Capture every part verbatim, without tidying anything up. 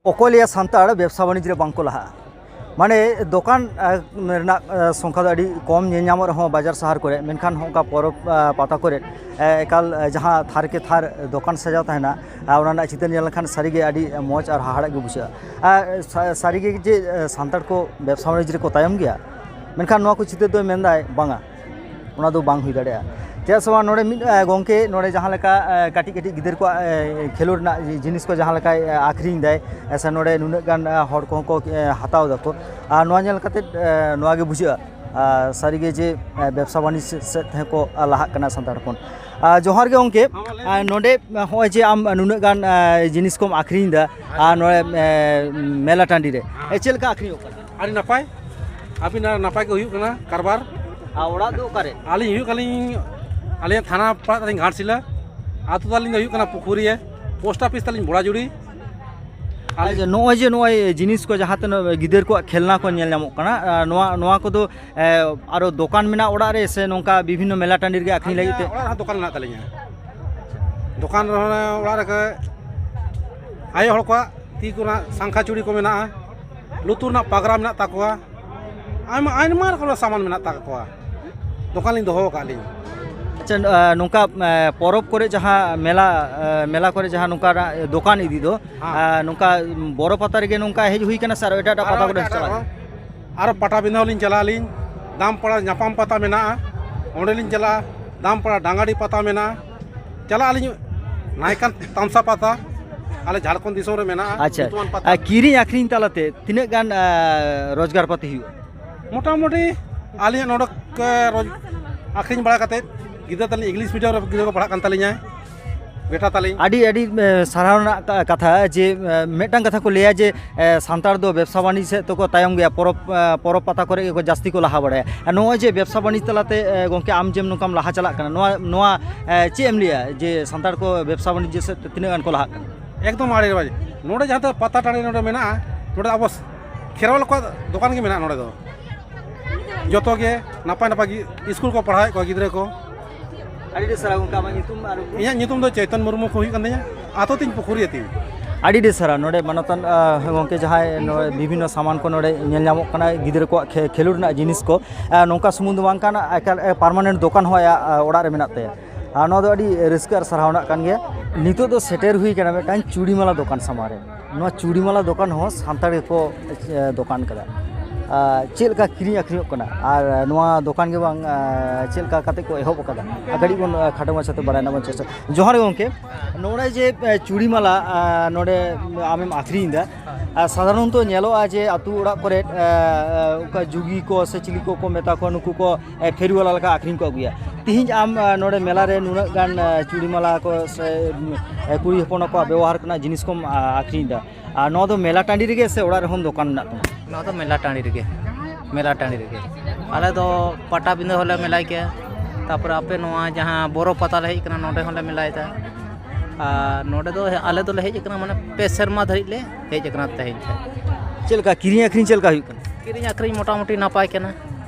ᱚᱠᱚᱭ ᱞᱟᱹᱭᱟ ᱥᱟᱱᱛᱟᱲ ᱵᱮᱵᱽᱥᱟ ᱵᱟᱹᱱᱤᱡᱽ ᱨᱮ ᱵᱟᱝ ᱠᱚ ᱞᱟᱦᱟᱜᱼᱟ? ᱢᱟᱱᱮ ᱫᱚᱠᱟᱱ ᱨᱮᱱᱟᱜ ᱥᱚᱝᱠᱷᱟ ᱫᱚ ᱟᱹᱰᱤ ᱠᱚᱢ ᱧᱮᱞ ᱧᱟᱢᱚᱜ ᱨᱮᱦᱚᱸ ᱵᱟᱡᱟᱨ ᱥᱟᱦᱟᱨ ᱠᱚᱨᱮ, ᱢᱮᱱᱠᱷᱟᱱ ᱦᱚᱸ ᱚᱱᱠᱟ ᱯᱚᱨᱚᱵᱽ ᱯᱟᱛᱟ ᱠᱚᱨᱮ ᱮᱠᱟᱞ ᱡᱟᱦᱟᱸ ᱛᱷᱟᱨ ᱠᱮ ᱛᱷᱟᱨ ᱫᱚᱠᱟᱱ ᱥᱟᱡᱟᱣ ᱛᱟᱦᱮᱱᱟ, ᱚᱱᱟ ᱨᱮᱱᱟᱜ ᱪᱤᱛᱟᱹᱨ ᱧᱮᱞ ᱞᱮᱠᱷᱟᱱ ᱥᱟᱹᱨᱤᱜᱮ ᱟᱹᱰᱤ ᱢᱚᱡᱽ ᱟᱨ ᱦᱟᱦᱟᱲᱟᱜ ᱜᱮ ᱵᱩᱡᱷᱟᱹᱜᱼᱟ᱾ ᱥᱟᱹᱨᱤᱜᱮ ᱡᱮ ᱥᱟᱱᱛᱟᱲ ᱠᱚ ᱵᱮᱵᱽᱥᱟ ᱵᱟᱹᱱᱤᱡᱽ ᱨᱮᱠᱚ ᱛᱟᱭᱚᱢ ᱜᱮᱭᱟ, ᱢᱮᱱᱠᱷᱟᱱ ᱱᱚᱣᱟ ᱠᱚ ᱪᱤᱛᱟᱹᱨ ᱫᱚᱭ ᱢᱮᱱᱫᱟᱭ ᱵᱟᱝᱟ, ᱚᱱᱟ ᱫᱚ ᱵᱟᱝ ᱦᱩᱭ ᱫᱟᱲᱮᱭᱟᱜᱼᱟ᱾ ᱪᱮᱫᱟᱜ ᱥᱮ ᱵᱟᱝ, ᱱᱚᱰᱮ ᱢᱤᱫ ᱜᱚᱢᱠᱮ ᱱᱚᱰᱮ ᱡᱟᱦᱟᱸ ᱞᱮᱠᱟ ᱠᱟᱹᱴᱤᱡ ᱠᱟᱹᱴᱤᱡ ᱜᱤᱫᱟᱹᱨ ᱠᱚᱣᱟᱜ ᱠᱷᱮᱞᱳᱰ ᱨᱮᱱᱟᱜ ᱡᱤᱱᱤᱥ ᱠᱚ ᱡᱟᱦᱟᱸ ᱞᱮᱠᱟᱭ ᱟᱹᱠᱷᱨᱤᱧ ᱫᱟᱭ, ᱥᱮ ᱱᱚᱰᱮ ᱱᱩᱱᱟᱹᱜ ᱜᱟᱱ ᱦᱚᱲ ᱠᱚᱦᱚᱸ ᱠᱚ ᱦᱟᱛᱟᱣ ᱫᱟᱠᱚ, ᱟᱨ ᱱᱚᱣᱟ ᱧᱮᱞ ᱠᱟᱛᱮᱫ ᱱᱚᱣᱟ ᱜᱮ ᱵᱩᱡᱷᱟᱹᱜᱼᱟ ᱥᱟᱹᱨᱤᱜᱮ ᱡᱮ ᱵᱮᱵᱽᱥᱟ ᱵᱟᱹᱱᱤᱡᱽ ᱥᱮᱫ ᱛᱮᱦᱚᱸ ᱠᱚ ᱞᱟᱦᱟᱜ ᱠᱟᱱᱟ ᱥᱟᱱᱛᱟᱲ ᱦᱚᱯᱚᱱ᱾ ᱡᱚᱦᱟᱨ ᱜᱮ ᱜᱚᱢᱠᱮ᱾ ᱱᱚᱰᱮ ᱱᱚᱜᱼᱚᱭ ᱡᱮ ᱟᱢ ᱱᱩᱱᱟᱹᱜ ᱜᱟᱱ ᱡᱤᱱᱤᱥ ᱠᱚᱢ ᱟᱹᱠᱷᱨᱤᱧ ᱫᱟ ᱟᱨ ᱱᱚᱰᱮ ᱢᱮᱞᱟ ᱴᱟᱺᱰᱤ ᱨᱮ, ᱪᱮᱫ ᱞᱮᱠᱟ ᱟᱹᱠᱷᱨᱤᱧᱚᱜ ᱠᱟᱱᱟ? ᱟᱹᱰᱤ ᱱᱟᱯᱟᱭ, ᱟᱹᱵᱤᱱᱟᱜ ᱱᱟᱯᱟᱭ ᱜᱮ ᱦᱩᱭᱩᱜ ᱠᱟᱱᱟ ᱠᱟᱨᱵᱟᱨ᱾ ᱟᱨ ᱚᱲᱟᱜ ᱫᱚ ᱚᱠᱟᱨᱮ? ᱟᱹᱞᱤᱧ ᱦᱩᱭᱩᱜ ᱠᱟᱱᱟᱞᱤᱧ, ᱟᱹᱞᱤᱧᱟᱜ ᱛᱷᱟᱱᱟ ᱯᱟᱲᱟᱜ ᱛᱟᱹᱞᱤᱧ ᱜᱷᱟᱴᱥᱤᱞᱟᱹ, ᱟᱹᱛᱩ ᱛᱟᱹᱞᱤᱧ ᱫᱚ ᱦᱩᱭᱩᱜ ᱠᱟᱱᱟ ᱯᱩᱠᱷᱩᱨᱤᱭᱟᱹ, ᱯᱳᱥᱴ ᱚᱯᱷᱤᱥ ᱛᱟᱹᱞᱤᱧ ᱵᱚᱲᱟᱡᱩᱲᱤ᱾ ᱟᱨ ᱟᱪᱪᱷᱟ, ᱱᱚᱜᱼᱚᱭ ᱡᱮ ᱱᱚᱜᱼᱚᱭ ᱡᱤᱱᱤᱥ ᱠᱚ ᱡᱟᱦᱟᱸ ᱛᱤᱱᱟᱹᱜ ᱜᱤᱫᱟᱹᱨ ᱠᱚᱣᱟᱜ ᱠᱷᱮᱞᱱᱟ ᱠᱚ ᱧᱮᱞ ᱧᱟᱢᱚᱜ ᱠᱟᱱᱟ, ᱟᱨ ᱱᱚᱣᱟ, ᱱᱚᱣᱟ ᱠᱚᱫᱚ ᱮ, ᱟᱨᱚ ᱫᱚᱠᱟᱱ ᱢᱮᱱᱟᱜᱼᱟ ᱚᱲᱟᱜ ᱨᱮ, ᱥᱮ ᱱᱚᱝᱠᱟ ᱵᱤᱵᱷᱤᱱᱱᱚ ᱢᱮᱞᱟ ᱴᱟᱺᱰᱤ ᱨᱮᱜᱮ ᱟᱹᱠᱷᱨᱤᱧ ᱞᱟᱹᱜᱤᱫ ᱛᱮ? ᱟᱹᱞᱤᱧᱟᱜ ᱚᱲᱟᱜ ᱨᱮᱦᱚᱸ ᱫᱚᱠᱟᱱ ᱢᱮᱱᱟᱜ ᱛᱟᱹᱞᱤᱧᱟ᱾ ᱫᱚᱠᱟᱱ ᱨᱮᱦᱚᱸ ᱚᱲᱟᱜ ᱨᱮᱜᱮ ᱟᱭᱳ ᱦᱚᱲ ᱠᱚᱣᱟᱜ ᱛᱤ ᱠᱚᱨᱮᱱᱟᱜ ᱥᱟᱝᱠᱷᱟ ᱪᱩᱲᱤ ᱠᱚ ᱢᱮᱱᱟᱜᱼᱟ, ᱞᱩᱛᱩᱨ ᱨᱮᱱᱟᱜ ᱯᱟᱜᱽᱨᱟ ᱢᱮᱱᱟᱜ ᱛᱟᱠᱚᱣᱟ, ᱟᱭᱢᱟ, ᱟᱭᱢᱟ ᱨᱚᱠᱚᱢ ᱥᱟᱢᱟᱱ ᱢᱮᱱᱟᱜ ᱛᱟᱠᱚᱣᱟ᱾ ᱫᱚᱠᱟᱱ ᱞᱤᱧ ᱫᱚᱦᱚ ᱟᱠᱟᱫ ᱞᱤᱧ᱾ ᱟᱪᱪᱷᱟ, ᱟ, ᱱᱚᱝᱠᱟ, ᱟ, ᱯᱚᱨᱚᱵᱽ ᱠᱚᱨᱮ ᱡᱟᱦᱟᱸ ᱢᱮᱞᱟ, ᱟ, ᱢᱮᱞᱟ ᱠᱚᱨᱮ ᱡᱟᱦᱟᱸ ᱱᱚᱝᱠᱟᱱᱟᱜ ᱫᱚᱠᱟᱱ ᱤᱫᱤ ᱫᱚ, ᱦᱮᱸ᱾ ᱟ, ᱱᱚᱝᱠᱟ ᱵᱚᱨᱚ ᱯᱟᱛᱟ ᱨᱮᱜᱮ ᱱᱚᱝᱠᱟ ᱦᱮᱡ ᱦᱩᱭ ᱠᱟᱱᱟ ᱥᱮ ᱟᱨᱚ ᱮᱴᱟᱜ ᱮᱴᱟᱜ ᱯᱟᱛᱟ ᱟᱨᱚ ᱠᱚᱨᱮ ᱮᱴᱟᱜ ᱮᱴᱟᱜ ᱪᱟᱞᱟᱜ ᱠᱚ? ᱦᱩᱭᱩᱜᱼᱟ? ᱟᱨᱚ ᱯᱟᱴᱟᱵᱤᱸᱫᱷᱟᱹ ᱦᱚᱸᱞᱤᱧ ᱪᱟᱞᱟᱜ ᱟᱹᱞᱤᱧ, ᱫᱟᱢᱯᱟᱲᱟ ᱧᱟᱯᱟᱢ ᱯᱟᱛᱟ ᱢᱮᱱᱟᱜᱼᱟ, ᱚᱸᱰᱮᱞᱤᱧ ᱪᱟᱞᱟᱜᱼᱟ, ᱫᱟᱢᱯᱟᱲᱟ ᱰᱟᱝᱜᱟᱰᱤ ᱯᱟᱛᱟ ᱢᱮᱱᱟᱜᱼᱟ, ᱪᱟᱞᱟᱜ ᱟᱹᱞᱤᱧ ᱱᱟᱭᱠᱟᱱ ᱛᱟᱢᱥᱟ ᱯᱟᱛᱟ, ᱟᱞᱮ ᱡᱷᱟᱲᱠᱷᱚᱸᱰ ᱫᱤᱥᱚᱢ ᱨᱮ ᱢᱮᱱᱟᱜᱼᱟ, ᱟᱪᱪᱷᱟ᱾ ᱧᱩᱛᱩᱢᱟᱱ ᱯᱟᱛᱟ᱾ ᱟᱨ ᱠᱤᱨᱤᱧ ᱟᱹᱠᱷᱨᱤᱧ ᱛᱟᱞᱟᱛᱮ ᱛᱤᱱᱟᱹᱜ ᱜᱟᱱ, ᱟ, ᱨᱳᱡᱽᱜᱟᱨ ᱯᱟᱹᱛᱤ ᱦᱩᱭᱩᱜᱼᱟ? ᱢᱚᱴᱟᱢᱩᱴᱤ ᱟᱹᱞᱤᱧᱟᱜ ᱱᱚᱰᱮ ᱠᱚ ᱨᱳᱡᱽ-, ᱟᱹᱠᱷᱨᱤᱧ ᱵᱟᱲᱟ ᱠᱟᱛᱮᱫ ᱜᱤᱫᱽᱨᱟᱹ ᱛᱟᱹᱞᱤᱧ ᱤᱝᱞᱤᱥ ᱢᱤᱰᱤᱭᱟᱢ ᱨᱮ ᱜᱤᱫᱽᱨᱟᱹ ᱠᱚ ᱯᱟᱲᱦᱟᱜ ᱠᱟᱱ ᱛᱟᱹᱞᱤᱧᱟ, ᱵᱮᱴᱟ ᱛᱟᱹᱞᱤᱧ᱾ ᱟᱹᱰᱤ, ᱟᱹᱰᱤ, ᱮ, ᱥᱟᱨᱦᱟᱣ ᱨᱮᱱᱟᱜ ᱠᱟ-, ᱠᱟᱛᱷᱟ ᱡᱮ, ᱮ, ᱢᱤᱫᱴᱟᱝ ᱠᱟᱛᱷᱟ ᱠᱚ ᱞᱟᱹᱭᱟ ᱡᱮ, ᱮ, ᱥᱟᱱᱛᱟᱲ ᱫᱚ ᱵᱮᱵᱽᱥᱟ ᱵᱟᱹᱱᱤᱡᱽ ᱥᱮᱫ ᱛᱮᱠᱚ ᱛᱟᱭᱚᱢ ᱜᱮᱭᱟ, ᱯᱚᱨᱚᱵᱽ, ᱮ, ᱯᱚᱨᱚᱵᱽ ᱯᱟᱛᱟ ᱠᱚᱨᱮ ᱜᱮᱠᱚ ᱡᱟᱹᱥᱛᱤ ᱠᱚ ᱞᱟᱦᱟ ᱵᱟᱲᱟᱭᱟ᱾ ᱟᱨ ᱱᱚᱜᱼᱚᱭ ᱡᱮ ᱵᱮᱵᱽᱥᱟ ᱵᱟᱹᱱᱤᱡᱽ ᱛᱟᱞᱟᱛᱮ, ᱮ, ᱜᱚᱢᱠᱮ ᱟᱢ ᱡᱮᱢ ᱱᱚᱝᱠᱟᱢ ᱞᱟᱦᱟ ᱪᱟᱞᱟᱜ ᱠᱟᱱᱟ, ᱱᱚᱣᱟ, ᱱᱚᱣᱟ, ᱮ, ᱪᱮᱫ ᱮᱢ ᱞᱟᱹᱭᱟ ᱡᱮ ᱥᱟᱱᱛᱟᱲ ᱠᱚ ᱵᱮᱵᱽᱥᱟ ᱵᱟᱹᱱᱤᱡᱽ ᱥᱮᱫ ᱛᱮ ᱛᱤᱱᱟᱹᱜ ᱜᱟᱱ ᱠᱚ ᱞᱟᱦᱟᱜ ᱠᱟᱱᱟ? ᱮᱠᱫᱚᱢ ᱟᱹᱰᱤ ᱱᱟᱯᱟᱭ᱾ ᱱᱚᱰᱮ ᱡᱟᱦᱟᱸ ᱛᱤᱱᱟᱹᱜ ᱯᱟᱛᱟ ᱴᱟᱺᱰᱤ ᱱᱚᱰᱮ ᱢᱮᱱᱟᱜᱼᱟ, ᱱᱚᱰᱮ ᱟᱵᱚ ᱠᱷᱮᱨᱣᱟᱞ ᱠᱚᱣᱟᱜ ᱫᱚᱠᱟᱱ ᱜᱮ ᱢᱮᱱᱟᱜᱼᱟ ᱱᱚᱰᱮ ᱫᱚ᱾ ᱡᱚᱛᱚ ᱜᱮ ᱱᱟᱯᱟᱭ ᱱᱟᱯᱟᱭ ᱜᱤ-, ᱤᱥᱠᱩᱞ ᱠᱚ ᱯᱟᱲᱦᱟᱣᱮᱫ ᱠᱚᱣᱟ ᱜᱤᱫᱽᱨᱟᱹ ᱠᱚ᱾ ᱟᱹᱰᱤ ᱟᱹᱰᱤ ᱥᱟᱨᱦᱟᱣ ᱜᱚᱢᱠᱮ, ᱟᱢᱟᱜ ᱧᱩᱛᱩᱢ ᱟᱨ ᱩᱯᱨᱩᱢ? ᱤᱧᱟᱹᱜ ᱧᱩᱛᱩᱢ ᱫᱚ ᱪᱳᱭᱛᱚᱱ ᱢᱩᱨᱢᱩ ᱠᱚ ᱦᱩᱭᱩᱜ ᱠᱟᱱ ᱛᱤᱧᱟ, ᱟᱛᱳ ᱛᱤᱧ ᱯᱩᱠᱷᱩᱨᱤᱭᱟᱹ ᱛᱤᱧ᱾ ᱟᱹᱰᱤ ᱟᱹᱰᱤ ᱥᱟᱨᱦᱟᱣ᱾ ᱱᱚᱰᱮ ᱢᱟᱱᱚᱛᱟᱱ, ᱟ, ᱜᱚᱢᱠᱮ ᱡᱟᱦᱟᱸᱭ ᱱᱚᱰᱮ ᱵᱤᱵᱷᱤᱱᱱᱚ ᱥᱟᱢᱟᱱ ᱠᱚ ᱱᱚᱰᱮ ᱧᱮᱞ ᱧᱟᱢᱚᱜ ᱠᱟᱱᱟ, ᱜᱤᱫᱽᱨᱟᱹ ᱠᱚᱣᱟᱜ ᱠᱷᱮ-, ᱠᱷᱮᱞᱳᱰ ᱨᱮᱱᱟᱜ ᱡᱤᱱᱤᱥ ᱠᱚ, ᱟ, ᱱᱚᱝᱠᱟ ᱥᱩᱢᱩᱝ ᱫᱚ ᱵᱟᱝ ᱠᱟᱱᱟ, ᱮᱠᱟᱞ, ᱮ, permanent ᱫᱚᱠᱟᱱ ᱦᱚᱸ ᱟᱭᱟᱜ, ᱟ, ᱚᱲᱟᱜ ᱨᱮ ᱢᱮᱱᱟᱜ ᱛᱟᱭᱟ᱾ ᱟᱨ ᱱᱚᱣᱟ ᱫᱚ ᱟᱹᱰᱤ ᱨᱟᱹᱥᱠᱟᱹ ᱟᱨ ᱥᱟᱨᱦᱟᱣ ᱨᱮᱱᱟᱜ ᱠᱟᱱ ᱜᱮᱭᱟ᱾ ᱱᱤᱛᱚᱜ ᱫᱚ ᱥᱮᱴᱮᱨ ᱦᱩᱭ ᱠᱟᱱᱟ ᱢᱤᱫᱴᱟᱝ ᱪᱩᱲᱤᱢᱟᱞᱟ ᱫᱚᱠᱟᱱ ᱥᱟᱢᱟᱝ ᱨᱮ᱾ ᱱᱚᱣᱟ ᱪᱩᱲᱤᱢᱟᱞᱟ ᱫᱚᱠᱟᱱ ᱦᱚᱸ ᱥᱟᱱᱛᱟᱲ ᱜᱮᱠᱚ, ᱮ, ᱫᱚᱠᱟᱱ ᱠᱟᱫᱟ᱾ ᱟ, ᱪᱮᱫ ᱞᱮᱠᱟ ᱠᱤᱨᱤᱧ ᱟᱹᱠᱷᱨᱤᱧᱚᱜ ᱠᱟᱱᱟ ᱟᱨ ᱱᱚᱣᱟ ᱫᱚᱠᱟᱱ ᱜᱮ ᱵᱟᱝ, ᱟ, ᱪᱮᱫ ᱞᱮᱠᱟ ᱠᱟᱛᱮ ᱠᱚ ᱮᱦᱚᱵ ᱟᱠᱟᱫᱟ, ᱟᱨ ᱠᱟᱹᱴᱤᱡ ᱵᱚᱱ, ᱟ, ᱠᱷᱟᱴᱚ ᱢᱟᱪᱷᱟᱛᱮ ᱵᱟᱲᱟᱭ ᱨᱮᱱᱟᱜ ᱵᱚᱱ ᱪᱮᱥᱴᱟ᱾ ᱡᱚᱦᱟᱨ ᱜᱮ ᱜᱚᱢᱠᱮ, ᱱᱚᱰᱮ ᱡᱮ, ᱮ, ᱪᱩᱲᱤᱢᱟᱞᱟ, ᱟ, ᱱᱚᱰᱮ ᱟᱢᱮᱢ ᱟᱹᱠᱷᱨᱤᱧ ᱮᱫᱟ, ᱟ, ᱥᱟᱫᱷᱟᱨᱚᱱᱛᱚ ᱧᱮᱞᱚᱜᱼᱟ ᱡᱮ ᱟᱹᱛᱩ ᱚᱲᱟᱜ ᱠᱚᱨᱮ, ᱟ, ᱟ, ᱚᱱᱠᱟ ᱡᱩᱜᱤ ᱠᱚ ᱥᱮ ᱪᱤᱞᱤ ᱠᱚᱠᱚ ᱢᱮᱛᱟ ᱠᱚᱣᱟ, ᱱᱩᱠᱩ ᱠᱚ, ᱮ, ᱯᱷᱮᱨᱤᱣᱟᱞᱟ ᱞᱮᱠᱟ ᱟᱹᱠᱷᱨᱤᱧ ᱠᱚ ᱟᱹᱜᱩᱭᱟ᱾ ᱛᱤᱦᱤᱧ ᱟᱢ, ᱟ, ᱱᱚᱰᱮ ᱢᱮᱞᱟ ᱨᱮ ᱱᱩᱱᱟᱹᱜ ᱜᱟᱱ, ᱟ, ᱪᱩᱲᱤᱢᱟᱞᱟ ᱠᱚ ᱥᱮ, ᱮ, ᱠᱩᱲᱤ ᱦᱚᱯᱚᱱ ᱠᱚᱣᱟᱜ ᱵᱮᱣᱦᱟᱨ ᱨᱮᱱᱟᱜ ᱡᱤᱱᱤᱥ ᱠᱚᱢ, ᱟ, ᱟᱹᱠᱷᱨᱤᱧ ᱮᱫᱟ, ᱟᱨ ᱱᱚᱣᱟ ᱫᱚ ᱢᱮᱞᱟ ᱴᱟᱺᱰᱤ ᱨᱮᱜᱮ ᱥᱮ ᱚᱲᱟᱜ ᱨᱮᱦᱚᱸ ᱫᱚᱠᱟᱱ ᱢᱮᱱᱟᱜ ᱛᱟᱢᱟ? ᱱᱚᱣᱟ ᱫᱚ ᱢᱮᱞᱟ ᱴᱟᱺᱰᱤ ᱨᱮᱜᱮ, ᱢᱮᱞᱟ ᱴᱟᱺᱰᱤ ᱨᱮᱜᱮ᱾ ᱟᱞᱮ ᱫᱚ ᱯᱟᱴᱟᱵᱤᱸᱫᱷᱟᱹ ᱦᱚᱸᱞᱮ ᱢᱮᱞᱟᱭ ᱜᱮᱭᱟ, ᱛᱟᱨᱯᱚᱨᱮ ᱟᱯᱮ ᱱᱚᱣᱟ ᱡᱟᱦᱟᱸ ᱵᱚᱨᱚ ᱯᱟᱛᱟ ᱞᱮ ᱦᱮᱡ ᱠᱟᱱᱟ, ᱱᱚᱰᱮ ᱦᱚᱸᱞᱮ ᱢᱮᱞᱟᱭᱮᱫᱟ᱾ ᱟᱨ ᱱᱚᱰᱮ ᱫᱚ ᱟᱞᱮ ᱫᱚᱞᱮ ᱦᱮᱡ ᱟᱠᱟᱱᱟ, ᱢᱟᱱᱮ ᱯᱮ ᱥᱮᱨᱢᱟ ᱫᱷᱟᱹᱨᱤᱡ ᱞᱮ ᱦᱮᱡ ᱟᱠᱟᱱᱟ ᱛᱮᱦᱮᱧ ᱴᱷᱮᱱ᱾ ᱪᱮᱫ ᱞᱮᱠᱟ ᱠᱤᱨᱤᱧ ᱟᱹᱠᱷᱨᱤᱧ ᱪᱮᱫ ᱞᱮᱠᱟ ᱦᱩᱭᱩᱜ ᱠᱟᱱᱟ? ᱠᱤᱨᱤᱧ ᱟᱹᱠᱷᱨᱤᱧ ᱢᱚᱴᱟᱢᱩᱴᱤ ᱱᱟᱯᱟᱭ ᱠᱟᱱᱟ,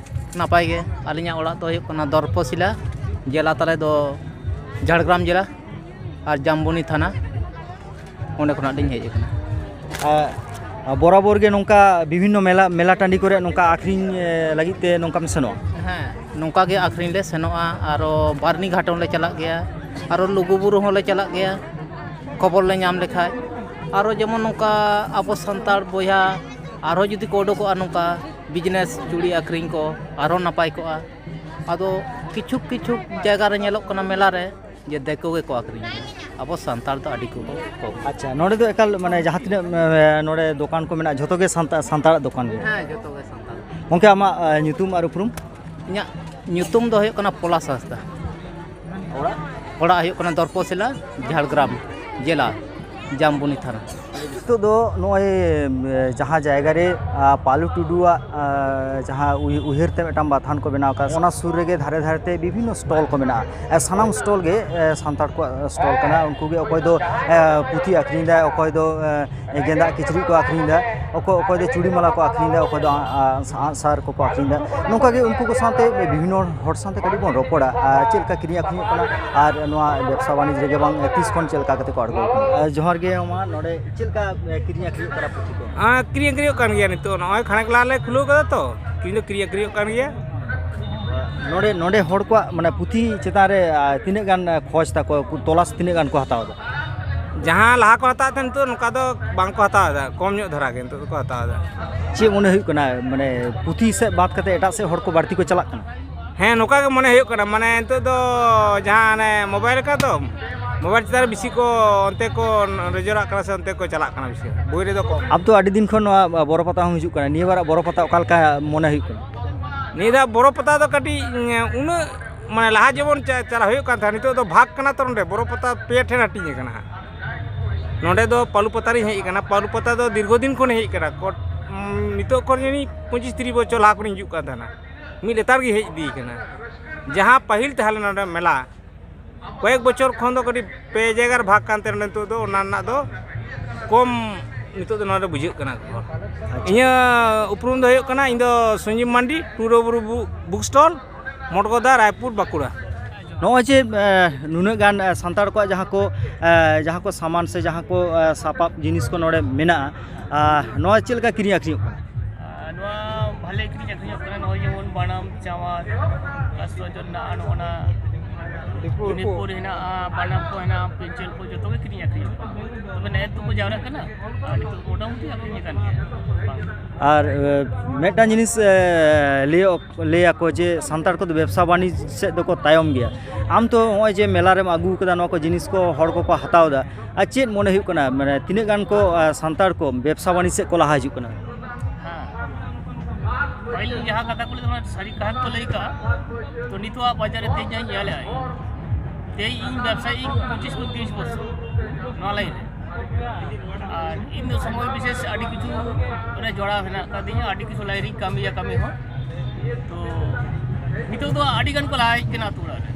ᱱᱟᱯᱟᱭ ᱜᱮ᱾ ᱟᱹᱞᱤᱧᱟᱜ ᱚᱲᱟᱜ ᱫᱚ ᱦᱩᱭᱩᱜ ᱠᱟᱱᱟ ᱫᱚᱨᱯᱚᱥᱤᱞᱟ, ᱡᱮᱞᱟ ᱛᱟᱞᱮ ᱫᱚ ᱡᱷᱟᱲᱜᱨᱟᱢ ᱡᱮᱞᱟ ᱟᱨ ᱡᱟᱢᱵᱚᱱᱤ ᱛᱷᱟᱱᱟ, ᱚᱸᱰᱮ ᱠᱷᱚᱱᱟᱜ ᱞᱤᱧ ᱦᱮᱡ ᱟᱠᱟᱱᱟ᱾ ᱟᱨ ᱵᱚᱨᱟᱵᱚᱨ ᱜᱮ ᱱᱚᱝᱠᱟ ᱵᱤᱵᱷᱤᱱᱱᱚ ᱢᱮᱞᱟ, ᱢᱮᱞᱟ ᱴᱟᱺᱰᱤ ᱠᱚᱨᱮ ᱱᱚᱝᱠᱟ ᱟᱹᱠᱷᱨᱤᱧ, ᱮ, ᱞᱟᱹᱜᱤᱫ ᱛᱮ ᱱᱚᱝᱠᱟᱢ ᱥᱮᱱᱚᱜᱼᱟ? ᱦᱮᱸ, ᱱᱚᱝᱠᱟ ᱜᱮ ᱟᱹᱠᱷᱨᱤᱧ ᱞᱮ ᱥᱮᱱᱚᱜᱼᱟ, ᱟᱨᱚ ᱵᱟᱨᱱᱤ ᱜᱷᱟᱴ ᱦᱚᱸᱞᱮ ᱪᱟᱞᱟᱜ ᱜᱮᱭᱟ, ᱟᱨᱚ ᱞᱩᱜᱩᱵᱩᱨᱩ ᱦᱚᱸᱞᱮ ᱪᱟᱞᱟᱜ ᱜᱮᱭᱟ, ᱠᱷᱚᱵᱚᱨ ᱞᱮ ᱧᱟᱢ ᱞᱮᱠᱷᱟᱡ᱾ ᱟᱨᱚ ᱡᱮᱢᱚᱱ ᱱᱚᱝᱠᱟ ᱟᱵᱚ ᱥᱟᱱᱛᱟᱲ ᱵᱚᱭᱦᱟ ᱟᱨᱦᱚᱸ ᱡᱩᱫᱤ ᱠᱚ ᱩᱰᱩᱠᱚᱜᱼᱟ ᱱᱚᱝᱠᱟ ᱵᱤᱡᱽᱱᱮᱥ ᱪᱩᱲᱤ ᱟᱹᱠᱷᱨᱤᱧ ᱠᱚ, ᱟᱨᱦᱚᱸ ᱱᱟᱯᱟᱭ ᱠᱚᱜᱼᱟ᱾ ᱟᱫᱚ ᱠᱤᱪᱷᱩ ᱠᱤᱪᱷᱩ ᱡᱟᱭᱜᱟ ᱨᱮ ᱧᱮᱞᱚᱜ ᱠᱟᱱᱟ ᱢᱮᱞᱟ ᱨᱮ ᱡᱮ ᱫᱤᱠᱩ ᱜᱮᱠᱚ ᱟᱹᱠᱷᱨᱤᱧ ᱮᱫᱟ, ᱟᱵᱚ ᱥᱟᱱᱛᱟᱲ ᱫᱚ ᱟᱹᱰᱤ ᱠᱚ ᱠᱚᱢ᱾ ᱟᱪᱪᱷᱟ, ᱱᱚᱰᱮ ᱫᱚ ᱮᱠᱟᱞ ᱢᱟᱱᱮ ᱡᱟᱦᱟᱸ ᱛᱤᱱᱟᱹᱜ, ᱮ, ᱱᱚᱰᱮ ᱫᱚᱠᱟᱱ ᱠᱚ ᱢᱮᱱᱟᱜᱼᱟ, ᱡᱷᱚᱛᱚ ᱜᱮ ᱥᱟᱱᱛᱟ-, ᱥᱟᱱᱛᱟᱲᱟᱜ ᱫᱚᱠᱟᱱ ᱜᱮ? ᱦᱮᱸ, ᱡᱷᱚᱛᱚ ᱜᱮ ᱥᱟᱱᱛᱟᱲ᱾ ᱜᱚᱢᱠᱮ, ᱟᱢᱟᱜ, ᱮ, ᱧᱩᱛᱩᱢ ᱟᱨ ᱩᱯᱨᱩᱢ? ᱤᱧᱟᱹᱜ ᱧᱩᱛᱩᱢ ᱫᱚ ᱦᱩᱭᱩᱜ ᱠᱟᱱᱟ ᱯᱚᱞᱟᱥ ᱦᱟᱸᱥᱫᱟ᱾ ᱚᱲᱟᱜ? ᱚᱲᱟᱜ ᱦᱩᱭᱩᱜ ᱠᱟᱱᱟ ᱫᱚᱨᱯᱚᱥᱤᱞᱟ, ᱡᱷᱟᱲᱜᱨᱟᱢ ᱡᱮᱞᱟ, ᱡᱟᱢᱵᱚᱱᱤ ᱛᱷᱟᱱᱟ᱾ ᱱᱤᱛᱚᱜ ᱫᱚ ᱱᱚᱜᱼᱚᱭ, ᱮ, ᱡᱟᱦᱟᱸ ᱡᱟᱭᱜᱟ ᱨᱮ, ᱟ, ᱯᱟᱞᱩ ᱴᱩᱰᱩᱣᱟᱜ, ᱟ, ᱡᱟᱦᱟᱸ ᱩᱭ-, ᱩᱭᱦᱟᱹᱨ ᱛᱮ ᱢᱤᱫᱴᱟᱝ ᱵᱟᱛᱷᱟᱱ ᱠᱚ ᱵᱮᱱᱟᱣ ᱟᱠᱟᱫ, ᱚᱱᱟ ᱥᱩᱨ ᱨᱮᱜᱮ ᱫᱷᱟᱨᱮ ᱫᱷᱟᱨᱮ ᱛᱮ ᱵᱤᱵᱷᱤᱱᱱᱚ ᱥᱴᱚᱞ ᱠᱚ ᱢᱮᱱᱟᱜᱼᱟ᱾ ᱮ, ᱥᱟᱱᱟᱢ ᱥᱴᱚᱞ ᱜᱮ, ᱮ, ᱥᱟᱱᱛᱟᱲ ᱠᱚᱣᱟᱜ ᱥᱴᱚᱞ ᱠᱟᱱᱟ᱾ ᱩᱱᱠᱩ ᱜᱮ ᱚᱠᱚᱭ ᱫᱚ, ᱮ, ᱯᱩᱛᱷᱤ ᱟᱹᱠᱷᱨᱤᱧ ᱫᱟᱭ, ᱚᱠᱚᱭ ᱫᱚ, ᱮ, ᱜᱮᱸᱫᱟᱜ ᱠᱤᱪᱨᱤᱡ ᱠᱚ ᱟᱹᱠᱷᱨᱤᱧ ᱮᱫᱟ, ᱚᱠᱚᱭ, ᱚᱠᱚᱭ ᱫᱚ ᱪᱩᱲᱤ ᱢᱟᱞᱟ ᱠᱚ ᱟᱹᱠᱷᱨᱤᱧ ᱮᱫᱟ, ᱚᱠᱚᱭ ᱫᱚ ᱟ-, ᱟ-, ᱟᱸᱜᱼᱥᱟᱨ ᱠᱚᱠᱚ ᱟᱹᱠᱷᱨᱤᱧ ᱮᱫᱟ᱾ ᱱᱚᱝᱠᱟ ᱜᱮ ᱩᱱᱠᱩ ᱠᱚ ᱥᱟᱶᱛᱮ ᱵᱤᱵᱷᱤᱱᱱᱚ ᱦᱚᱲ ᱥᱟᱶᱛᱮ ᱠᱟᱹᱴᱤᱡ ᱵᱚᱱ ᱨᱚᱯᱚᱲᱟ, ᱟᱨ ᱪᱮᱫ ᱞᱮᱠᱟ ᱠᱤᱨᱤᱧ ᱟᱹᱠᱷᱨᱤᱧᱚᱜ ᱠᱟᱱᱟ ᱟᱨ ᱱᱚᱣᱟ ᱵᱮᱵᱽᱥᱟ ᱵᱟᱹᱱᱤᱡᱽ ᱨᱮᱜᱮ ᱵᱟᱝ ᱛᱤᱥ ᱠᱷᱚᱱ ᱪᱮᱫ ᱞᱮᱠᱟ ᱠᱟᱛᱮ ᱠᱚ ᱟᱬᱜᱚ ᱟᱠᱟᱱᱟ᱾ ᱟᱨ ᱡᱚᱦᱟᱨ ᱜᱮ ᱢᱟ, ᱱᱚᱰᱮ ᱪᱮᱫ ᱞᱮᱠᱟ, ᱮ, ᱠᱤᱨᱤᱧ ᱟᱹᱠᱷᱨᱤᱧᱚᱜ ᱠᱟᱱᱟ ᱯᱩᱛᱷᱤ ᱠᱚ? ᱟᱨ ᱠᱤᱨᱤᱧ ᱟᱹᱠᱷᱨᱤᱧᱚᱜ ᱠᱟᱱ ᱜᱮᱭᱟ ᱱᱤᱛᱚᱜ, ᱱᱚᱜᱼᱚᱭ ᱠᱷᱟᱱᱮᱠ ᱞᱟᱦᱟ ᱞᱮ ᱠᱷᱩᱞᱟᱹᱣ ᱠᱟᱫᱟ ᱛᱚ, ᱠᱤᱨᱤᱧ ᱫᱚ ᱠᱤᱨᱤᱧ ᱟᱹᱠᱷᱨᱤᱧᱚᱜ ᱠᱟᱱ ᱜᱮᱭᱟ᱾ ᱱᱚᱰᱮ, ᱱᱚᱰᱮ ᱦᱚᱲ ᱠᱚᱣᱟᱜ ᱢᱟᱱᱮ ᱯᱩᱛᱷᱤ ᱪᱮᱛᱟᱱ ᱨᱮ, ᱟ, ᱛᱤᱱᱟᱹᱜ ᱜᱟᱱ, ᱟ, ᱠᱷᱚᱡᱽ ᱛᱟᱠᱚ, ᱛᱚᱞᱟᱥ ᱛᱤᱱᱟᱹᱜ ᱜᱟᱱ ᱠᱚ ᱦᱟᱛᱟᱣ ᱮᱫᱟ? ᱡᱟᱦᱟᱸ ᱞᱟᱦᱟ ᱠᱚ ᱦᱟᱛᱟᱣᱮᱫ ᱛᱟᱦᱮᱸᱫ, ᱱᱤᱛᱚᱜ ᱱᱚᱝᱠᱟ ᱫᱚ ᱵᱟᱝ ᱠᱚ ᱦᱟᱛᱟᱣ ᱮᱫᱟ, ᱠᱚᱢ ᱧᱚᱜ ᱫᱷᱟᱨᱟ ᱜᱮ ᱱᱤᱛᱚᱜ ᱫᱚᱠᱚ ᱦᱟᱛᱟᱣ ᱮᱫᱟ᱾ ᱪᱮᱫ ᱢᱚᱱᱮ ᱦᱩᱭᱩᱜ ᱠᱟᱱᱟ, ᱢᱟᱱᱮ ᱯᱩᱛᱷᱤ ᱥᱮᱫ ᱵᱟᱫ ᱠᱟᱛᱮ ᱮᱴᱟᱜ ᱥᱮᱫ ᱦᱚᱲ ᱠᱚ ᱵᱟᱹᱲᱛᱤ ᱠᱚ ᱪᱟᱞᱟᱜ ᱠᱟᱱᱟ? ᱦᱮᱸ, ᱱᱚᱝᱠᱟ ᱜᱮ ᱢᱚᱱᱮ ᱦᱩᱭᱩᱜ ᱠᱟᱱᱟ᱾ ᱢᱟᱱᱮ ᱱᱤᱛᱚᱜ ᱫᱚ ᱡᱟᱦᱟᱸ ᱚᱱᱮ ᱢᱳᱵᱟᱭᱤᱞ ᱞᱮᱠᱟ ᱫᱚ, ᱢᱳᱵᱟᱭᱤᱞ ᱪᱮᱛᱟᱱ ᱨᱮ ᱵᱮᱥᱤ ᱠᱚ ᱚᱱᱛᱮ ᱠᱚ ᱱᱚᱡᱚᱨᱟᱜ ᱠᱟᱱᱟ ᱥᱮ ᱚᱱᱛᱮ ᱠᱚ ᱪᱟᱞᱟᱜ ᱠᱟᱱᱟ ᱵᱮᱥᱤ, ᱵᱳᱭ ᱨᱮᱫᱚ ᱠᱚᱢ᱾ ᱟᱢ ᱛᱚ ᱟᱹᱰᱤ ᱫᱤᱱ ᱠᱷᱚᱱ ᱱᱚᱣᱟ ᱵᱚᱨᱚ ᱯᱟᱛᱟ ᱦᱚᱸᱢ ᱦᱤᱡᱩᱜ ᱠᱟᱱᱟ, ᱱᱤᱭᱟᱹ ᱵᱟᱨᱟᱜ ᱵᱚᱨᱚ ᱯᱟᱛᱟ ᱚᱠᱟ ᱞᱮᱠᱟ ᱢᱚᱱᱮ ᱦᱩᱭᱩᱜ ᱠᱟᱱᱟ? ᱱᱤᱭᱟᱹ ᱫᱷᱟᱣ ᱵᱚᱨᱚ ᱯᱟᱛᱟ ᱫᱚ ᱠᱟᱹᱴᱤᱡ, ᱩᱱᱟᱹᱜ ᱢᱟᱱᱮ ᱞᱟᱦᱟ ᱡᱮᱢᱚᱱ ᱪᱟ-, ᱪᱟᱞᱟᱣ ᱦᱩᱭᱩᱜ ᱠᱟᱱ ᱛᱟᱦᱮᱸᱫ, ᱱᱤᱛᱚᱜ ᱫᱚ ᱵᱷᱟᱜᱽ ᱠᱟᱱᱟ ᱛᱚ, ᱱᱚᱰᱮ ᱵᱚᱨᱚ ᱯᱟᱛᱟ ᱯᱮ ᱴᱷᱮᱱ ᱦᱟᱹᱴᱤᱧ ᱟᱠᱟᱱᱟ ᱦᱟᱸᱜ᱾ ᱱᱚᱰᱮ ᱫᱚ ᱯᱟᱹᱞᱩ ᱯᱟᱛᱟ ᱨᱤᱧ ᱦᱮᱡ ᱟᱠᱟᱱᱟ, ᱯᱟᱹᱞᱩ ᱯᱟᱛᱟ ᱫᱚ ᱫᱤᱨᱜᱷᱚ ᱫᱤᱱ ᱠᱷᱚᱱ ᱦᱮᱡ ᱟᱠᱟᱱᱟ, ᱠᱚ-, ᱩᱸ, ᱱᱤᱛᱚᱜ ᱠᱷᱚᱱ ᱡᱟᱹᱱᱤᱡ ᱯᱚᱸᱪᱤᱥ ᱛᱤᱨᱤᱥ ᱵᱚᱪᱷᱚᱨ ᱞᱟᱦᱟ ᱠᱷᱚᱱᱤᱧ ᱦᱤᱡᱩᱜ ᱠᱟᱱ ᱛᱟᱦᱮᱱᱟ, ᱢᱤᱫ ᱞᱮᱛᱟᱲ ᱜᱮ ᱦᱮᱡ ᱤᱫᱤ ᱠᱟᱱᱟ᱾ ᱡᱟᱦᱟᱸ ᱯᱟᱹᱦᱤᱞ ᱛᱟᱦᱮᱸ ᱞᱮᱱᱟ ᱱᱚᱰᱮ ᱢᱮᱞᱟ, ᱠᱚᱭᱮᱠ ᱵᱚᱪᱷᱚᱨ ᱠᱷᱚᱱ ᱫᱚ ᱠᱟᱹᱴᱤᱡ ᱯᱮ ᱡᱟᱭᱜᱟ ᱨᱮ ᱵᱷᱟᱜᱽ ᱠᱟᱱ ᱛᱟᱦᱮᱱᱟ, ᱱᱤᱛᱚᱜ ᱫᱚ ᱚᱱᱟ ᱨᱮᱱᱟᱜ ᱫᱚ ᱠᱚᱢ ᱱᱤᱛᱚᱜ ᱫᱚ ᱱᱚᱰᱮ ᱵᱩᱡᱷᱟᱹᱜ ᱠᱟᱱᱟ᱾ ᱤᱧᱟᱹᱜ ᱩᱯᱨᱩᱢ ᱫᱚ ᱦᱩᱭᱩᱜ ᱠᱟᱱᱟ, ᱤᱧ ᱫᱚ ᱥᱚᱧᱡᱤᱵᱽ ᱢᱟᱱᱰᱤ, ᱴᱩᱰᱩ ᱵᱩᱨᱩ ᱵᱩ-, ᱵᱩᱠ ᱥᱴᱚᱞ, ᱢᱚᱴᱜᱚᱫᱟ, ᱨᱟᱭᱯᱩᱨ, ᱵᱟᱸᱠᱩᱲᱟ᱾ ᱱᱚᱜᱼᱚᱭ ᱡᱮ, ᱮ, ᱱᱩᱱᱟᱹᱜ ᱜᱟᱱ, ᱮ, ᱥᱟᱱᱛᱟᱲ ᱠᱚᱣᱟᱜ ᱡᱟᱦᱟᱸ ᱠᱚ, ᱮ, ᱡᱟᱦᱟᱸ ᱠᱚ ᱥᱟᱢᱟᱱ ᱥᱮ ᱡᱟᱦᱟᱸ ᱠᱚ, ᱮ, ᱥᱟᱯᱟᱵ ᱡᱤᱱᱤᱥ ᱠᱚ ᱱᱚᱰᱮ ᱢᱮᱱᱟᱜᱼᱟ, ᱟᱨ ᱱᱚᱣᱟ ᱪᱮᱫ ᱞᱮᱠᱟ ᱠᱤᱨᱤᱧ ᱟᱹᱠᱷᱨᱤᱧᱚᱜ ᱠᱟᱱᱟ? ᱟᱨ ᱱᱚᱣᱟ ᱵᱷᱟᱞᱮ ᱠᱤᱨᱤᱧ ᱟᱹᱠᱷᱨᱤᱧᱚᱜ ᱠᱟᱱᱟ, ᱱᱚᱜᱼᱚᱭ ᱡᱮᱢᱚᱱ ᱵᱟᱱᱟᱢ, ᱪᱟᱣᱟᱨ, ᱠᱟᱥᱛᱚ ᱡᱚᱱᱱᱟ, ᱟᱨ ᱱᱚᱜᱼᱚ ᱱᱟ ᱢᱚᱱᱤᱯᱩᱨ ᱦᱮᱱᱟᱜᱼᱟ, ᱵᱟᱱᱟᱢ ᱠᱚ ᱦᱮᱱᱟᱜᱼᱟ, ᱯᱮᱱᱥᱤᱞ ᱠᱚ, ᱡᱚᱛᱚ ᱜᱮ ᱠᱤᱨᱤᱧ ᱟᱹᱠᱷᱨᱤᱧᱚᱜ ᱠᱟᱱᱟ᱾ ᱛᱚᱵᱮ ᱱᱮᱜᱼᱮ ᱛᱩᱠᱚ ᱡᱟᱣᱨᱟᱜ ᱠᱟᱱᱟ, ᱟᱨ ᱱᱤᱛᱚᱜ ᱢᱚᱴᱟᱢᱩᱴᱤ ᱟᱹᱠᱷᱨᱤᱧ ᱟᱠᱟᱱ ᱜᱮᱭᱟ᱾ ᱵᱟᱝ᱾ ᱟᱨ, ᱮ, ᱢᱤᱫᱴᱟᱝ ᱡᱤᱱᱤᱥ, ᱮ, ᱞᱟᱹᱭᱚᱜ ᱞᱟᱹᱭᱟᱠᱚ ᱡᱮ ᱥᱟᱱᱛᱟᱲ ᱠᱚᱫᱚ ᱵᱮᱵᱽᱥᱟ ᱵᱟᱹᱱᱤᱡᱽ ᱥᱮᱫ ᱫᱚᱠᱚ ᱛᱟᱭᱚᱢ ᱜᱮᱭᱟ᱾ ᱟᱢ ᱛᱚ ᱱᱚᱜᱼᱚᱭ ᱡᱮ ᱢᱮᱞᱟ ᱨᱮᱢ ᱟᱹᱜᱩ ᱠᱟᱫᱟ, ᱱᱚᱣᱟ ᱠᱚ ᱡᱤᱱᱤᱥ ᱠᱚ ᱦᱚᱲ ᱠᱚᱠᱚ ᱦᱟᱛᱟᱣ ᱮᱫᱟ, ᱟᱨ ᱪᱮᱫ ᱢᱚᱱᱮ ᱦᱩᱭᱩᱜ ᱠᱟᱱᱟ, ᱢᱟᱱᱮ ᱛᱤᱱᱟᱹᱜ ᱜᱟᱱ ᱠᱚ, ᱟ, ᱥᱟᱱᱛᱟᱲ ᱠᱚ ᱵᱮᱵᱽᱥᱟ ᱵᱟᱹᱱᱤᱡᱽ ᱥᱮᱫ ᱠᱚ ᱞᱟᱦᱟ ᱦᱤᱡᱩᱜ ᱠᱟᱱᱟ? ᱦᱮᱸ, ᱯᱟᱹᱦᱤᱞ ᱡᱟᱦᱟᱸ ᱠᱟᱛᱷᱟ ᱠᱚ ᱞᱟᱹᱭ ᱫᱟ, ᱚᱱᱟ ᱥᱟᱹᱨᱤ ᱠᱟᱛᱷᱟ ᱠᱚ ᱞᱟᱹᱭ ᱠᱟᱜᱼᱟ᱾ ᱛᱚ ᱱᱤᱛᱚᱜ ᱟᱜ ᱵᱟᱡᱟᱨ ᱨᱮ ᱛᱮᱦᱮᱧ ᱡᱟᱦᱟᱸᱧ ᱧᱮᱞᱮᱜᱼᱟ, ᱛᱮᱦᱮᱧ ᱤᱧ ᱵᱮᱵᱽᱥᱟᱭᱤᱧ ᱯᱚᱸᱪᱤᱥ ᱠᱷᱚᱱ ᱛᱤᱨᱤᱥ ᱵᱚᱪᱷᱚᱨ ᱱᱚᱣᱟ ᱞᱟᱭᱤᱱ ᱨᱮ᱾ ᱟᱨ ᱤᱧ ᱫᱚ ᱥᱚᱢᱚᱭ ᱵᱤᱥᱮᱥ ᱟᱹᱰᱤ ᱠᱤᱪᱷᱩ ᱨᱮ ᱡᱚᱲᱟᱣ ᱦᱮᱱᱟᱜ ᱟᱠᱟᱫᱤᱧᱟ, ᱟᱹᱰᱤ ᱠᱤᱪᱷᱩ ᱞᱟᱭᱤᱱ ᱨᱤᱧ ᱠᱟᱹᱢᱤᱭᱟ ᱠᱟᱹᱢᱤ ᱦᱚᱸ᱾ ᱛᱚ ᱱᱤᱛᱚᱜ ᱫᱚ ᱟᱹᱰᱤ ᱜᱟᱱ ᱠᱚ ᱞᱟᱦᱟ ᱦᱮᱡ ᱠᱟᱱᱟ ᱟᱹᱛᱩ ᱚᱲᱟᱜ ᱨᱮ᱾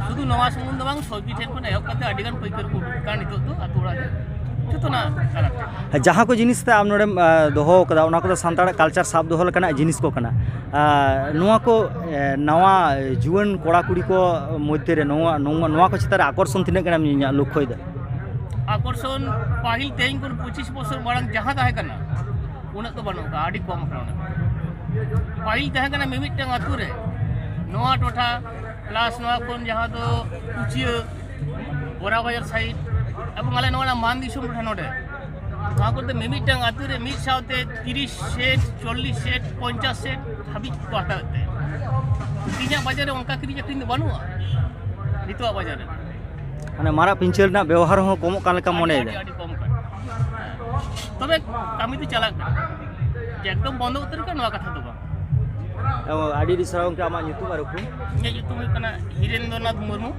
ᱥᱩᱫᱷᱩ ᱱᱚᱣᱟ ᱥᱩᱢᱩᱝ ᱫᱚ ᱵᱟᱝ, ᱥᱚᱵᱡᱤ ᱴᱷᱮᱱ ᱠᱷᱚᱱ ᱮᱦᱚᱵ ᱠᱟᱛᱮ ᱟᱹᱰᱤ ᱜᱟᱱ ᱯᱟᱹᱭᱠᱟᱹᱨ ᱠᱚ ᱩᱰᱩᱠ ᱠᱟᱱᱟ ᱱᱤᱛᱚᱜ ᱫᱚ ᱟᱹᱛᱩ ᱚᱲᱟᱜ ᱨᱮ ᱡᱚᱛᱚᱱᱟᱜ ᱪᱟᱞᱟᱜ ᱠᱟᱱᱟ᱾ ᱡᱟᱦᱟᱸ ᱠᱚ ᱡᱤᱱᱤᱥ ᱛᱮ ᱟᱢ ᱱᱚᱰᱮᱢ ᱟ, ᱫᱚᱦᱚ ᱟᱠᱟᱫᱟ, ᱚᱱᱟ ᱠᱚᱫᱚ ᱥᱟᱱᱛᱟᱲᱟᱜ ᱠᱟᱞᱪᱟᱨ ᱥᱟᱵ ᱫᱚᱦᱚ ᱞᱮᱠᱟᱱᱟᱜ ᱡᱤᱱᱤᱥ ᱠᱚ ᱠᱟᱱᱟ᱾ ᱟ, ᱱᱚᱣᱟ ᱠᱚ ᱮ, ᱱᱟᱣᱟ ᱡᱩᱣᱟᱹᱱ ᱠᱚᱲᱟ ᱠᱩᱲᱤ ᱠᱚ ᱢᱚᱫᱽᱫᱷᱮ ᱨᱮ ᱱᱚᱣᱟ ᱱᱚᱣᱟ ᱱᱚᱣᱟ ᱠᱚ ᱪᱮᱛᱟᱱ ᱨᱮ ᱟᱠᱚᱨᱥᱚᱱ ᱛᱤᱱᱟᱹᱜ ᱜᱟᱱᱮᱢ ᱧᱮᱧᱟᱢ ᱞᱚᱠᱠᱷᱚᱭᱮᱫᱟ? ᱟᱠᱚᱨᱥᱚᱱ ᱯᱟᱹᱦᱤᱞ ᱛᱮᱦᱮᱧ ᱠᱷᱚᱱ ᱯᱚᱸᱪᱤᱥ ᱵᱚᱪᱷᱚᱨ ᱢᱟᱲᱟᱝ ᱡᱟᱦᱟᱸ ᱛᱟᱦᱮᱸ ᱠᱟᱱᱟ, ᱩᱱᱟᱹᱜ ᱫᱚ ᱵᱟᱹᱱᱩᱜ ᱟᱠᱟᱫᱟ, ᱟᱹᱰᱤ ᱠᱚᱢ ᱟᱠᱟᱱᱟ᱾ ᱚᱱᱟ ᱯᱟᱹᱦᱤᱞ ᱛᱟᱦᱮᱸ ᱠᱟᱱᱟ ᱢᱤᱢᱤᱫᱴᱟᱝ ᱟᱹᱛᱩ ᱨᱮ, ᱱᱚᱣᱟ ᱴᱚᱴᱷᱟ ᱯᱞᱟᱥ ᱱᱚᱣᱟ ᱠᱷᱚᱱ ᱡᱟᱦᱟᱸ ᱫᱚ ᱠᱩᱪᱤᱭᱟᱹ, ᱵᱚᱨᱟ ᱵᱟᱡᱟᱨ ᱥᱟᱭᱤᱰ, ᱮᱵᱚᱝ ᱟᱞᱮ ᱱᱚᱣᱟ ᱢᱟᱱ ᱫᱤᱥᱚᱢ ᱴᱚᱴᱷᱟ ᱱᱚᱰᱮ, ᱱᱚᱣᱟ ᱠᱚᱨᱮ ᱫᱚ ᱢᱤᱢᱤᱫᱴᱟᱝ ᱟᱹᱛᱩ ᱨᱮ ᱢᱤᱫ ᱥᱟᱶᱛᱮ ᱛᱤᱨᱤᱥ ᱥᱮᱴ, ᱪᱚᱞᱞᱤᱥ ᱥᱮᱴ, ᱯᱚᱧᱪᱟᱥ ᱥᱮᱴ ᱦᱟᱹᱵᱤᱡ ᱠᱚ ᱦᱟᱛᱟᱣᱮᱫ ᱛᱟᱦᱮᱸᱫ᱾ ᱛᱮᱦᱮᱧᱟᱜ ᱵᱟᱡᱟᱨ ᱨᱮ ᱚᱱᱠᱟ ᱠᱤᱨᱤᱧ ᱟᱹᱠᱷᱨᱤᱧ ᱫᱚ ᱵᱟᱹᱱᱩᱜᱼᱟ ᱱᱤᱛᱚᱜᱟᱜ ᱵᱟᱡᱟᱨ ᱨᱮ᱾ ᱢᱟᱱᱮ ᱢᱟᱨᱟᱜ ᱯᱤᱧᱪᱟᱹᱨ ᱨᱮᱱᱟᱜ ᱵᱮᱣᱦᱟᱨ ᱦᱚᱸ ᱠᱚᱢᱚᱜ ᱠᱟᱱ ᱞᱮᱠᱟ ᱟᱹᱰᱤ, ᱢᱚᱱᱮᱭᱮᱫᱟ᱾ ᱟᱹᱰᱤ, ᱟᱹᱰᱤ ᱠᱚᱢ ᱠᱟᱱᱟ᱾ ᱛᱚᱵᱮ ᱠᱟᱹᱢᱤ ᱫᱚ ᱪᱟᱞᱟᱜ ᱠᱟᱱᱟ, ᱡᱮ ᱮᱠᱫᱚᱢ ᱵᱚᱱᱫᱚ ᱩᱛᱟᱹᱨ ᱠᱟᱱᱟ ᱱᱚᱣᱟ ᱠᱟᱛᱷᱟ ᱫᱚ ᱵᱟᱝ᱾ ᱮᱵᱚᱝ ᱟᱹᱰᱤ ᱟᱹᱰᱤ ᱥᱟᱨᱦᱟᱣ ᱜᱚᱢᱠᱮ, ᱟᱢᱟᱜ ᱧᱩᱛᱩᱢ ᱟᱨ ᱩᱯᱨᱩᱢ? ᱤᱧᱟᱹᱜ ᱧᱩᱛᱩᱢ ᱦᱩᱭᱩᱜ ᱠᱟᱱᱟ ᱦᱤᱨᱮᱱᱫᱨᱚᱱᱟᱛᱷ ᱢᱩᱨᱢᱩ,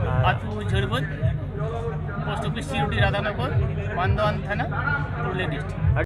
ᱟᱨ ᱟᱹᱛᱩ ᱡᱷᱟᱹᱲᱵᱟᱹᱫᱽ, ᱯᱳᱥᱴ ᱚᱯᱷᱤᱥ ᱥᱤᱨᱩᱰᱤ ᱨᱟᱫᱷᱟᱱᱚᱜᱚᱨ, ᱢᱟᱱᱫᱚᱣᱟᱱ ᱛᱷᱟᱱᱟ, ᱯᱩᱨᱩᱞᱤᱭᱟᱹ ᱰᱤᱥᱴᱨᱤᱠᱴ᱾